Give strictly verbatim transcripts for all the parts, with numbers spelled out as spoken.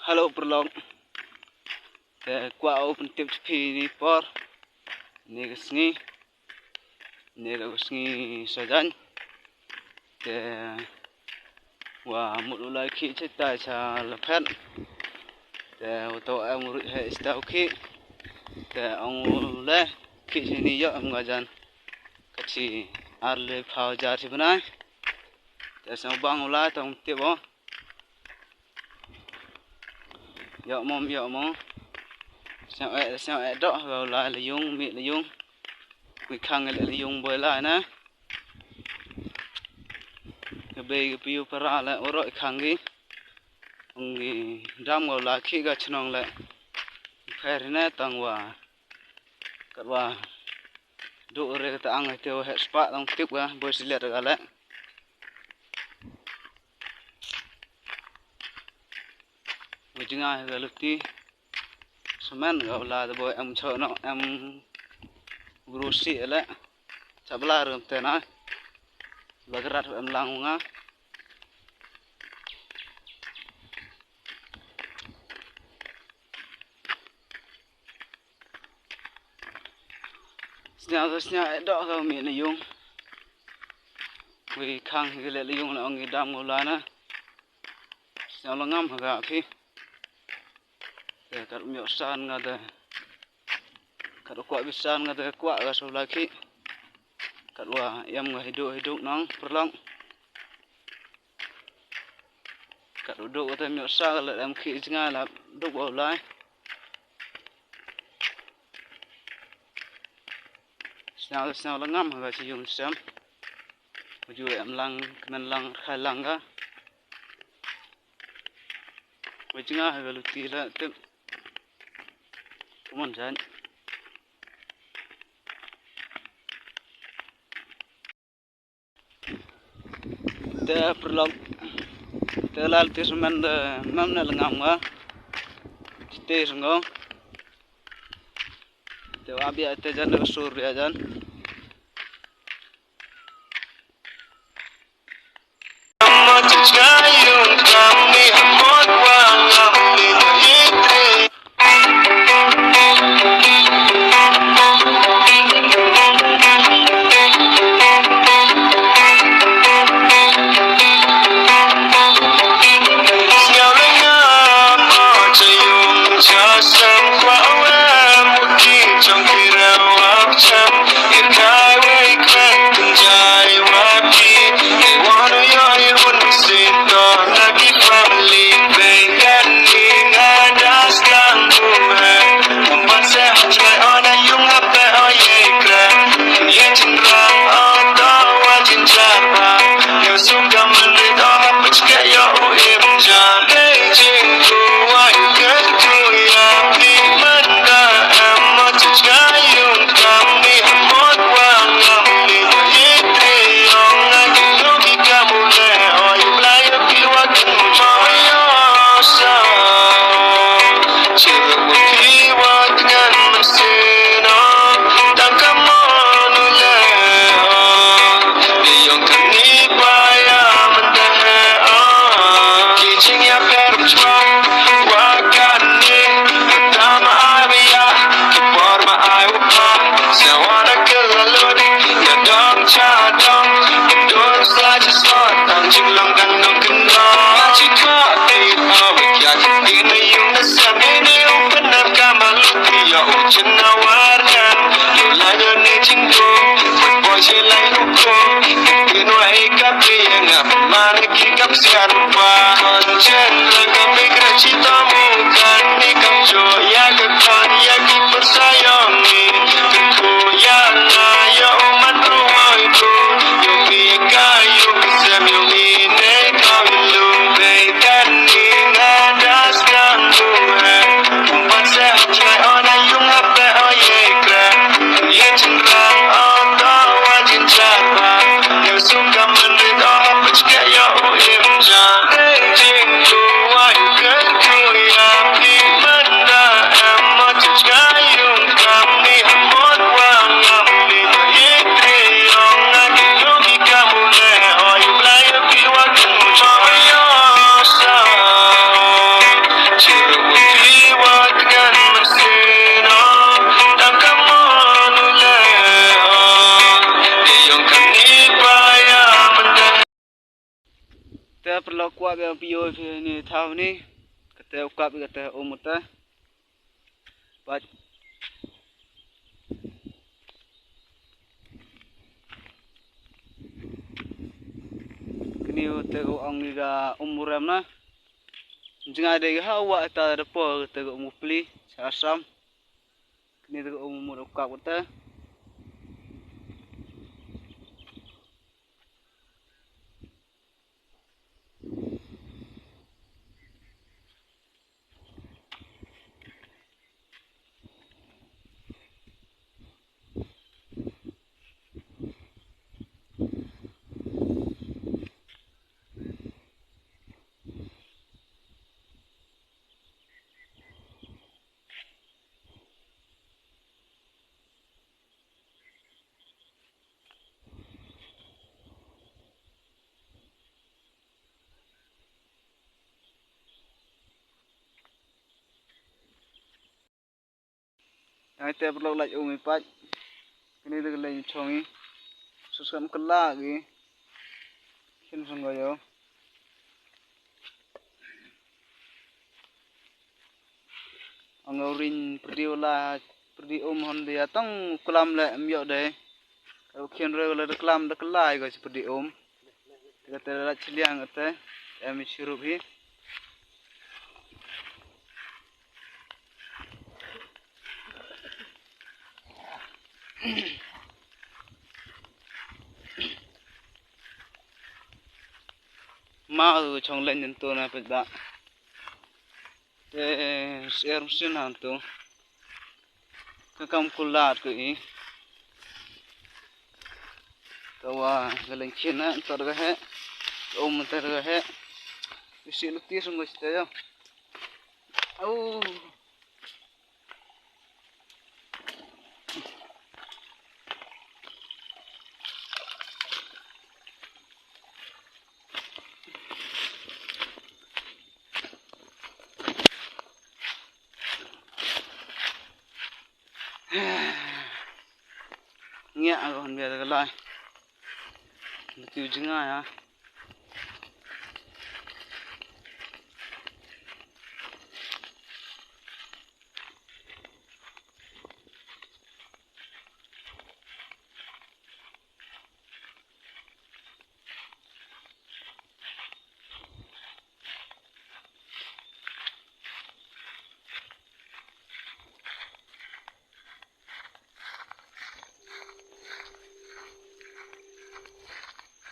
Hello paralok. Te kwah u pyntip ïa phi ine i por, ine ka sngi, ine ka sngi Saitjaiñ. Te wa mut u la khih shata sha la phet. Te uto em u ruh heh shata u khih. Te ong u le khih shane ïoh em nga jan. Ka shi ar lai phaw hajar shi bnai. Te sngewbang u la tang tip o. Ïoh mo ym ïoh mo. Sngewbha eh, sngewbha eh doh ha u la la ïung, mih la ïung. Wi khang leh la ïung boi la na. Ka bei ka piu para leh waroh i khang ki. Ong ki dam ka u la khih ka chnong leh. Pher ne tang wa. Katwa. Duh re kata ang te wa heh spah tang tip ka boi silet ka leh. Wa jngai ka luti. Semen ka u la da boi em chok no em gru si leh. Cha bla rum te na. Bla krat em lang nga. Sñiaw sñiaw eh doh ka mih la ïung. Wi khang hi ka leh la ïung la ong ki dam ka u la na. Sñiaw la ngam ha ka phi. Te kat u mioh san nga te. Kat u kwah bit san nga te kwah ka shu la khih. Kat wa em nga hiduh hiduh nang paralok. Kat u duh ka te mioh san ka leh em khih jngai la duh wa u lai. Sñiaw sñiaw la ngam ha ka shi ïung sem. Wa ju em lang kmen lang khai lang ka. Wa jngai ha ka luti la tip. Kumon jan. Te paralok. Te la te semen te mam ne la ngam nga. Te sngo. Te wa bia te jan te sur bia jan. Te paralok, kwah ba phi ïoh phi ni thaw ni. Kata u kap kata um kata. Pat. Kini te ko ong ni da um u rem na. Jngai de ha wa ta da po te ko um u pli sa sam. Kini te ko um u kap kata. Ai te paralok, lait um i pat. Kini da ka leng chong i. Susam kala gi. Kin sung ga yo. Ang ring pyrdi wala pyrdi um hon dia tang klam le em yo de. Ka khian re wala da klam da kala i ga pyrdi um. Ka te la chiliang ate em chirup hi. Ma u chong len nin tu na pet ba. Te siar mesin han tu. Ka kam kulat ko i. Ka wa ka leng chin na tor ka he. Um tor ka he. Isi luti sung ko sita yo. Au. Ngia ko hon bia ka lai. Mati u jinga ya.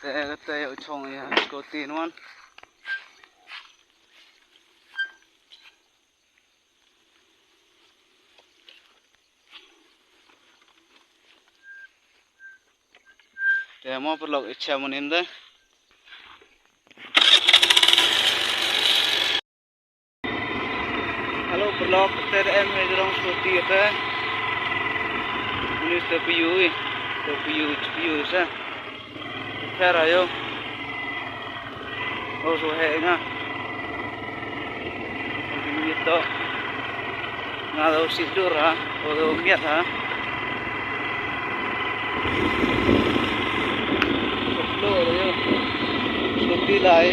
Te te u chong ya ko tin wan. Te mo paralok, i chem mo nim de. Hello paralok, te da em he jrong soti te. Ni te piu i, te piu, piu sa. Te ra yo. O so he nga. Ni to. Nga lo si dur ha, o lo miat ha. Lo yo. Soti lai.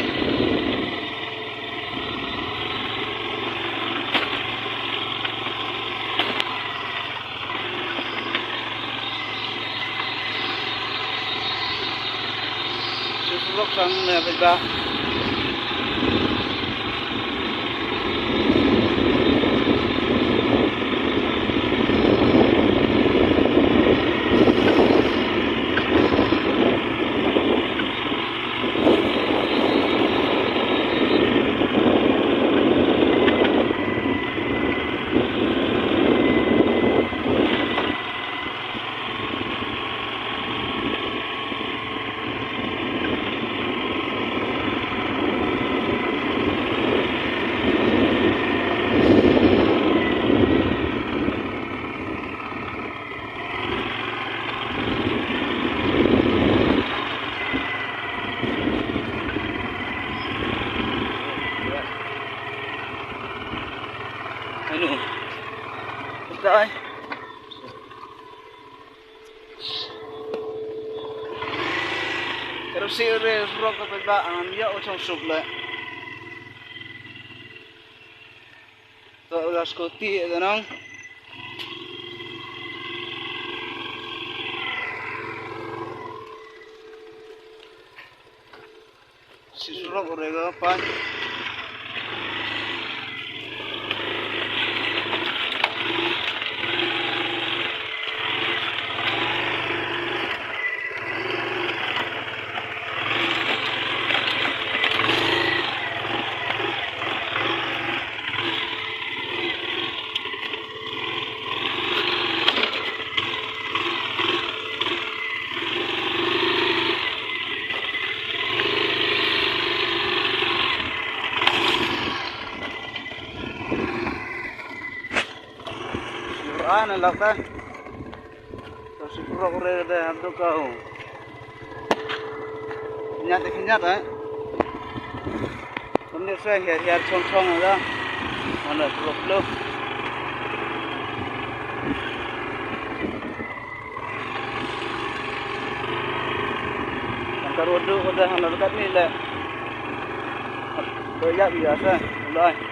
Susuk sang ne ba. Anu. Basta ay. Pero Sih re surok ka pynbah, ngan ïa u chong suk le. To la scooty e nang. Sih surok re ga pa. Ana lakta. To sih surok re de hap do kau. Nyat de nyat eh. Kum ni se hiar hiar chong chong da. Mana surok lo. Kan ka rodu ko da hang la kat ni le. Ko ya biasa. Lai.